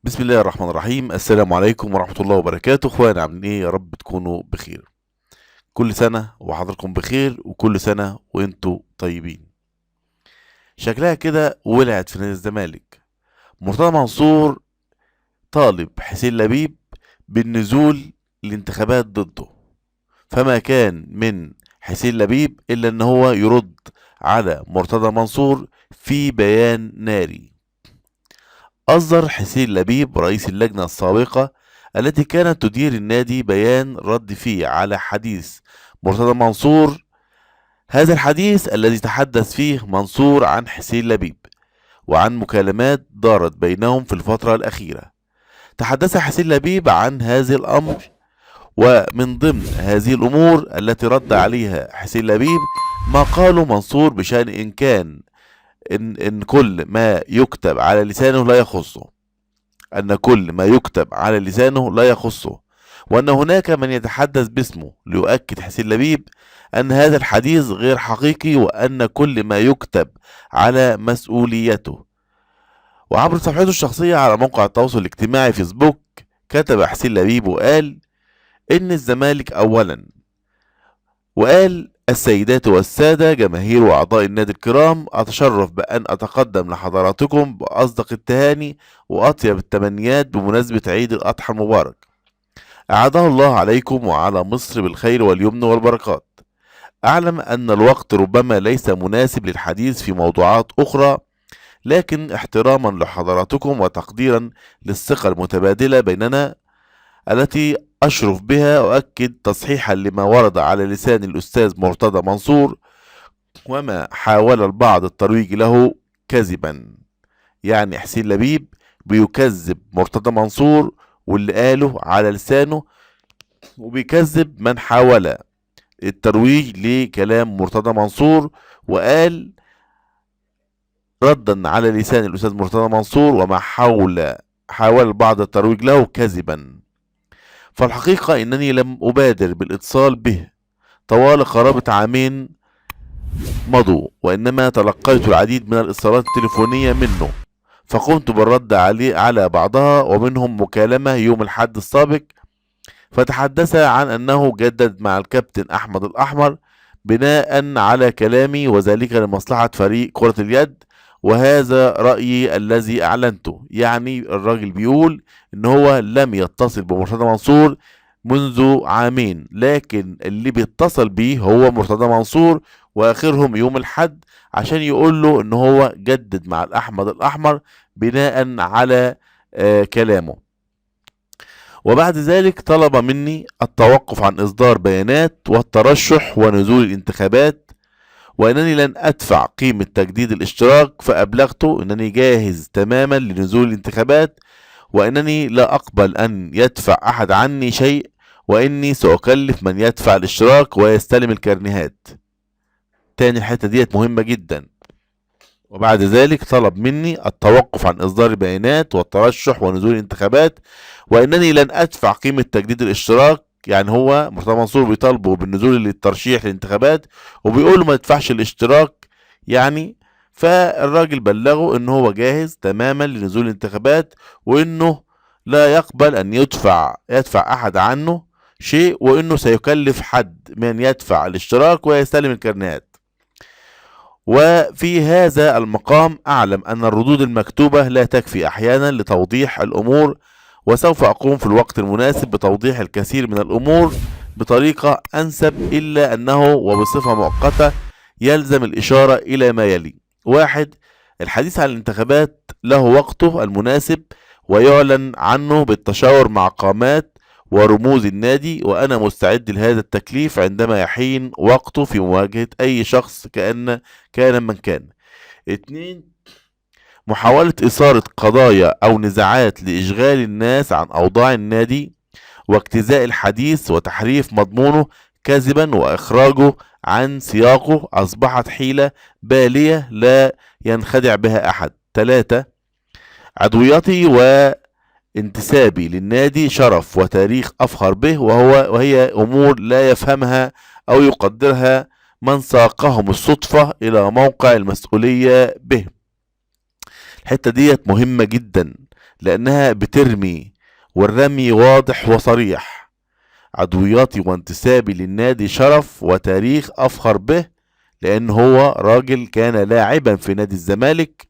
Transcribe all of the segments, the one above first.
بسم الله الرحمن الرحيم. السلام عليكم ورحمة الله وبركاته. اخوانا عاملين ايه؟ يا رب تكونوا بخير. كل سنة وحضراتكم بخير، وكل سنة وانتوا طيبين. شكلها كده ولعت في نادي الزمالك. مرتضى منصور طالب حسين لبيب بالنزول الانتخابات ضده، فما كان من حسين لبيب الا ان هو يرد على مرتضى منصور في بيان ناري. أصدر حسين لبيب رئيس اللجنة السابقة التي كانت تدير النادي بيان رد فيه على حديث مرتضى منصور. هذا الحديث الذي تحدث فيه منصور عن حسين لبيب وعن مكالمات دارت بينهم في الفترة الأخيرة. تحدث حسين لبيب عن هذا الأمر، ومن ضمن هذه الأمور التي رد عليها حسين لبيب ما قاله منصور بشأن إن كل ما يكتب على لسانه لا يخصه، أن كل ما يكتب على لسانه لا يخصه، وأن هناك من يتحدث باسمه ليؤكد حسين لبيب أن هذا الحديث غير حقيقي، وأن كل ما يكتب على مسؤوليته. وعبر صفحته الشخصية على موقع التواصل الاجتماعي فيسبوك كتب حسين لبيب وقال إن الزمالك أولا، وقال: السيدات والسادة جماهير وأعضاء النادي الكرام، أتشرف بأن أتقدم لحضراتكم بأصدق التهاني وأطيب التمنيات بمناسبة عيد الأضحى المبارك. أعاده الله عليكم وعلى مصر بالخير واليمن والبركات. أعلم أن الوقت ربما ليس مناسب للحديث في موضوعات أخرى، لكن احتراما لحضراتكم وتقديرا للثقة المتبادلة بيننا التي أشرف بها، أؤكد تصحيحا لما ورد على لسان الأستاذ مرتضى منصور وما حاول البعض الترويج له كذبا. يعني حسين لبيب بيكذب مرتضى منصور واللي قاله على لسانه، وبيكذب من حاول الترويج لكلام مرتضى منصور، وقال ردا على لسان الأستاذ مرتضى منصور وما حاول البعض الترويج له كذبا. فالحقيقة إنني لم أبادر بالاتصال به طوال قرابة عامين مضوا، وإنما تلقيت العديد من الاتصالات التليفونية منه، فقمت بالرد على بعضها، ومنهم مكالمة يوم الأحد السابق فتحدث عن أنه جدد مع الكابتن أحمد الأحمر بناء على كلامي، وذلك لمصلحة فريق كرة اليد، وهذا رأيي الذي أعلنته. يعني الراجل بيقول إن هو لم يتصل بمرتضى منصور منذ عامين، لكن اللي بيتصل بيه هو مرتضى منصور، وآخرهم يوم الحد، عشان يقول له إن هو جدد مع الأحمد الأحمر بناء على كلامه. وبعد ذلك طلب مني التوقف عن إصدار بيانات والترشح ونزول الانتخابات، وأنني لن أدفع قيمة تجديد الاشتراك، فأبلغته أنني جاهز تماما لنزول الانتخابات، وأنني لا أقبل أن يدفع أحد عني شيء، وإني سأكلف من يدفع الاشتراك ويستلم الكارنيهات. تاني الحتة ديت مهمة جدا. وبعد ذلك طلب مني التوقف عن إصدار البيانات والترشح ونزول الانتخابات، وإنني لن أدفع قيمة تجديد الاشتراك. يعني هو مرتضى منصور بيطالبه بالنزول للترشيح للانتخابات، وبيقول له ما تدفعش الاشتراك يعني. فالراجل بلغه إن هو جاهز تماما لنزول الانتخابات، وإنه لا يقبل أن يدفع أحد عنه شيء، وإنه سيكلف حد من يدفع الاشتراك ويستلم الكارنيهات. وفي هذا المقام أعلم أن الردود المكتوبة لا تكفي أحيانا لتوضيح الأمور، وسوف أقوم في الوقت المناسب بتوضيح الكثير من الأمور بطريقة أنسب، إلا أنه وبصفة مؤقتة يلزم الإشارة إلى ما يلي: واحد، الحديث عن الانتخابات له وقته المناسب، ويعلن عنه بالتشاور مع قامات ورموز النادي، وأنا مستعد لهذا التكليف عندما يحين وقته في مواجهة أي شخص كان من كان. اتنين، محاولة إثارة قضايا أو نزاعات لإشغال الناس عن أوضاع النادي واجتزاء الحديث وتحريف مضمونه كذبا وإخراجه عن سياقه أصبحت حيلة بالية لا ينخدع بها أحد. ثلاثة، عضويتي وانتسابي للنادي شرف وتاريخ أفخر به، وهي أمور لا يفهمها أو يقدرها من ساقهم الصدفة إلى موقع المسؤولية به. الحتة ديت مهمة جدا، لأنها بترمي، والرمي واضح وصريح. عضوياتي وانتسابي للنادي شرف وتاريخ أفخر به، لأن هو راجل كان لاعبا في نادي الزمالك،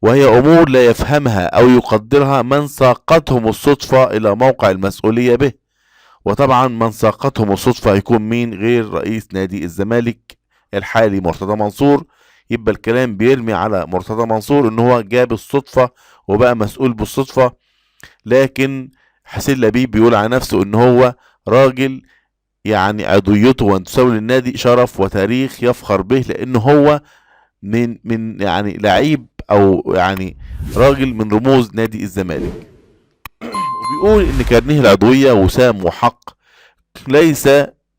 وهي أمور لا يفهمها أو يقدرها من ساقتهم الصدفة إلى موقع المسؤولية به. وطبعا من ساقتهم الصدفة هيكون مين غير رئيس نادي الزمالك الحالي مرتضى منصور. يبقى الكلام بيرمي على مرتضى منصور ان هو جاب الصدفة وبقى مسؤول بالصدفة، لكن حسين لبيب بيقول على نفسه ان هو راجل يعني عضويته وانتسابه للنادي شرف وتاريخ يفخر به، لان هو من يعني لعيب او يعني راجل من رموز نادي الزمالك. وبيقول ان كارنيه العضوية وسام وحق، ليس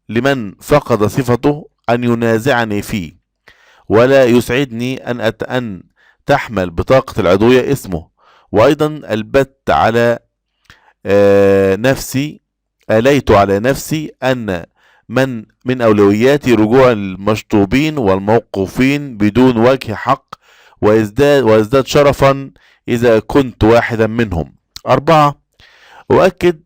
لمن فقد صفته ان ينازعني فيه، ولا يسعدني ان تحمل بطاقة العضوية اسمه. وايضا البت على نفسي، آليت على نفسي ان من اولوياتي رجوع المشطوبين والموقوفين بدون وجه حق، ويزداد شرفا اذا كنت واحدا منهم. 4. أؤكد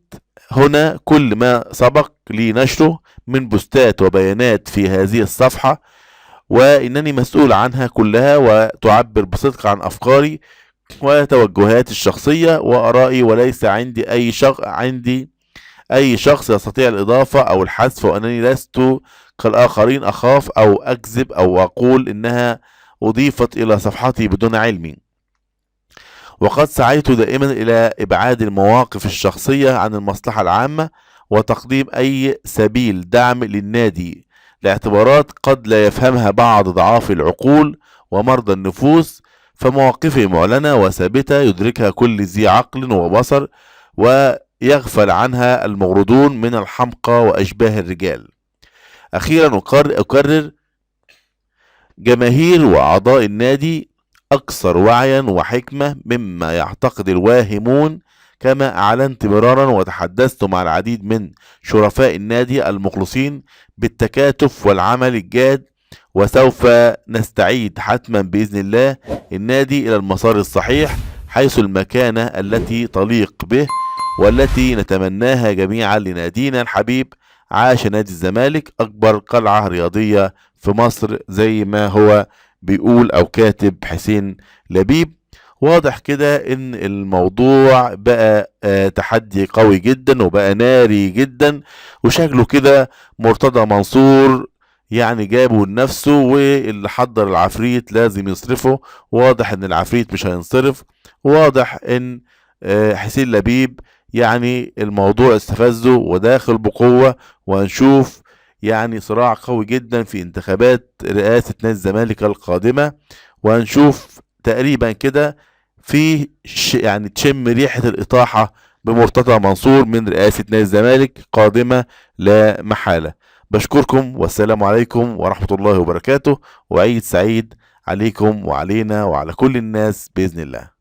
هنا كل ما سبق لي نشره من بوستات وبيانات في هذه الصفحة، وإنني مسؤول عنها كلها، وتعبر بصدق عن أفكاري وتوجهاتي الشخصية وآرائي، وليس عندي أي شخص يستطيع الإضافة أو الحذف، وأنني لست كالآخرين أخاف أو أكذب أو أقول إنها أضيفت إلى صفحتي بدون علمي. وقد سعيت دائما إلى إبعاد المواقف الشخصية عن المصلحة العامة، وتقديم أي سبيل دعم للنادي لاعتبارات قد لا يفهمها بعض ضعاف العقول ومرضى النفوس، فمواقفي معلنة وثابتة يدركها كل ذي عقل وبصر، ويغفل عنها المغرضون من الحمقى وأشباه الرجال. أخيرا أكرر، جماهير وأعضاء النادي أكثر وعيا وحكمة مما يعتقد الواهمون، كما أعلنت مرارا وتحدثت مع العديد من شرفاء النادي المخلصين بالتكاتف والعمل الجاد، وسوف نستعيد حتما بإذن الله النادي إلى المسار الصحيح، حيث المكانة التي تليق به والتي نتمناها جميعا لنادينا الحبيب. عاش نادي الزمالك، أكبر قلعة رياضية في مصر، زي ما هو بيقول أو كاتب حسين لبيب. واضح كده ان الموضوع بقى تحدي قوي جدا وبقى ناري جدا، وشكله كده مرتضى منصور يعني جابه لنفسه، واللي حضر العفريت لازم يصرفه. واضح ان العفريت مش هينصرف، واضح ان حسين لبيب يعني الموضوع استفزه وداخل بقوة، وهنشوف يعني صراع قوي جدا في انتخابات رئاسة نادي الزمالك القادمة. وهنشوف تقريبا كده في يعني تشم ريحة الإطاحة بمرتضى منصور من رئاسة نادي الزمالك قادمة لا محالة. بشكركم والسلام عليكم ورحمة الله وبركاته، وعيد سعيد عليكم وعلينا وعلى كل الناس بإذن الله.